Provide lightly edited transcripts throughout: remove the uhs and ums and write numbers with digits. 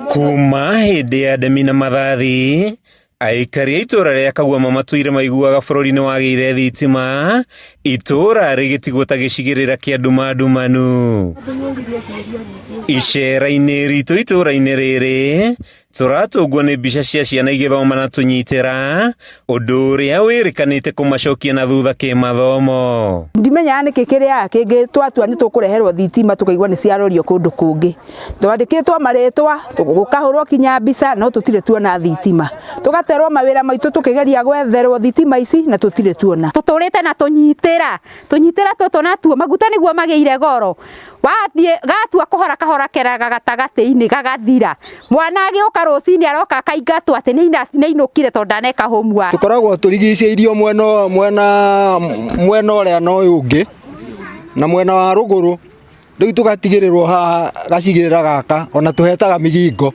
Kuma hĩndĩ ya ndemi na mathathi, aikari a itũra rĩa Kaguama matũire maiguaga bũrũri nĩ wagĩire thitima, itũra rĩgĩtigwo ta gĩcigĩrĩra kĩa nduma ndumanu. Icera-inĩ ritũ itũra-inĩ rĩrĩ, tũratũngwo nĩ mbica cia ciana igĩthoma na tũnyitĩra, ũndũ ũrĩa wĩrĩkanĩte kũmacokia na thutha kĩmathomo. Ndimenyaga nĩkĩ kĩrĩaga kĩngĩ twatua nĩ tũkũreherwo thitima tũkaigua nĩ ciarorio kũndũ kũngĩ. Twandĩkĩtwo marĩtwa, gũkahũrwo kinya mbica no tũtirĩ tuona thitima. Tũgaterwo mawĩra maitũ tũkĩgeria gwetherwo thitima ici na tũtirĩ tuona. Tũtũrĩte na tũnyitĩra, tũnyitĩra tũtũ natuo maguta nĩguo magĩire goro. Wathiĩ gatua kũhora kahora keraga gatagatĩ-inĩ gagathira. Mwana agĩũka rũcinĩ aroka akaingatwo atĩ nĩ ainũkire tondũ ndaneka homework. Tũkoragwo tũrigicĩirio mwena mwena mwena ũrĩa na ũyũ ũngĩ na mwena wa rũgũrũ. Rĩu tũgatigĩrĩrwo haha gacigĩrĩra gaka ona tũhetaga migingo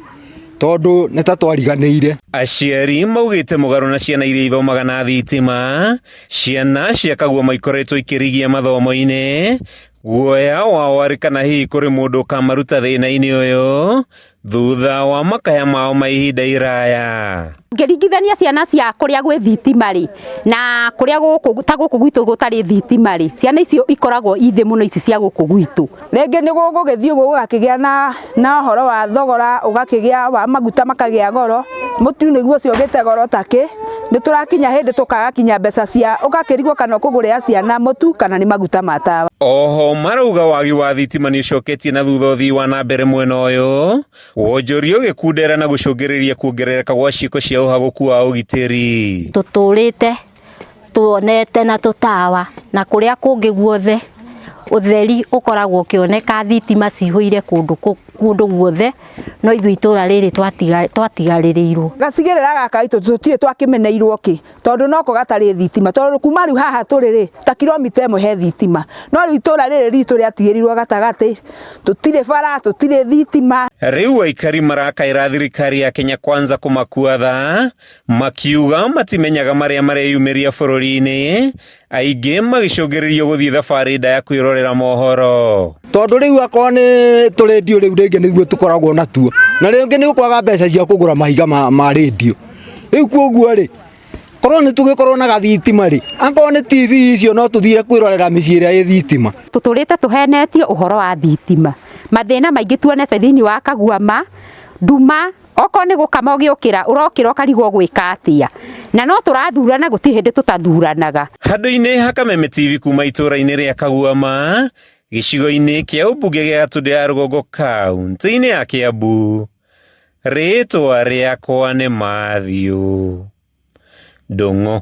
tondũ nĩ ta twariganĩire. Aciari maugĩte mũgarũ na ciana iria ithomaga na thitima, ciana cia Kaguama ikoretwo ikĩrigia mathomo-inĩ, guoya wao arĩ kana hihi kũrĩ mũndũ ũkamaruta thĩna-inĩ ũyũ thutha wa makaya mao ma ihinda iraya. Ngĩringithania ciana cia kũrĩa gwĩ thitima rĩ na kũrĩa gũkũ ta gũkũ gwitũ gũtarĩ thitima rĩ, ciana icio ikoragwo i thĩ mũno ici cia gũkũ gwitũ. Rĩngĩ nĩ gũgũgĩthiĩ ũguo gũgakĩgĩa na na ũhoro wa thogora ũgakĩgĩa wa maguta makagĩa goro, mũtu nĩguo ũcio ũgĩte goro takĩ, nĩ tũrakinya hĩndĩ tũkaga kinya mbeca cia ũgakĩrigwo kana ũkũgũrĩra ciana mũtu kana nĩ maguta ma tawa. Oho marauga wagi wa thitima nĩ ũcoketie na thutha ũthii wa na mbere mwena ũyũ, wonjoria ũgĩkundera na gũcũngĩrĩria kuongerereka gwa ciĩko cia ũhagũku wa ũgitĩri. Tũtũrĩte tuonete na tũtawa na kũrĩa kũngĩ guothe ũtheri ũkoragwo ũkĩoneka thitima cihũire kũndũ kũndũ guothe no ithuĩ itũra rĩrĩ twatigarĩrĩirwo. Gacigĩrĩra gaka gaitũ tũtirĩ twakĩmeneirwo kĩ tondũ noko gatarĩ thitima tondũ kuma rĩu haha tũrĩ rĩ ta kilomita ĩmwe he thitima no rĩu itũra rĩrĩ ritũ rĩatigĩrirwo gatagatĩ tũtirĩ bara tũtirĩ thitima. Rĩu aikari marakaĩra thirikari ya Kenya Kwanza kũmakua tha makiuga matimenyaga marĩa mareyumĩria bũrũri-inĩ aingĩ magĩcũngĩrĩrio gũthiĩ thabarĩ ndaya kwĩrorera mohoro. Tondũ rĩu akorwo nĩ tũrendio rĩu rĩngĩ nĩguo tũkoragwo natuo na rĩngĩ nĩ ũkwaga mbeca cia kũgũra mahiga ma, ma rendio rĩu kuoguo rĩ korwo nĩ tũgĩkorwo na gathitima rĩ akorwo nĩ TV icio no tũthire kwĩrorera mĩciĩ ĩrĩa ĩ thitima. Tũtũrĩte tũhenetio ũhoro wa thitima, mathĩna maingĩ tuonete thĩinĩ wa Kaguama, nduma okorwo nĩ gũkama ũgĩũkĩra ũrokĩra ũkarigwo gwĩka atĩa, na no tũrathurana gũtirĩ hĩndĩ tũtathuranaga. Handũ-inĩ ha Kameme TV kuma itũũra-inĩ rĩa Kaguama, gĩcigo-inĩ kĩa ũmbunge gĩa Gatũndũ ya Rũgongo kaunti-inĩ ya Kiambu, rĩtwa rĩakwa nĩ Matthew Ndung'u.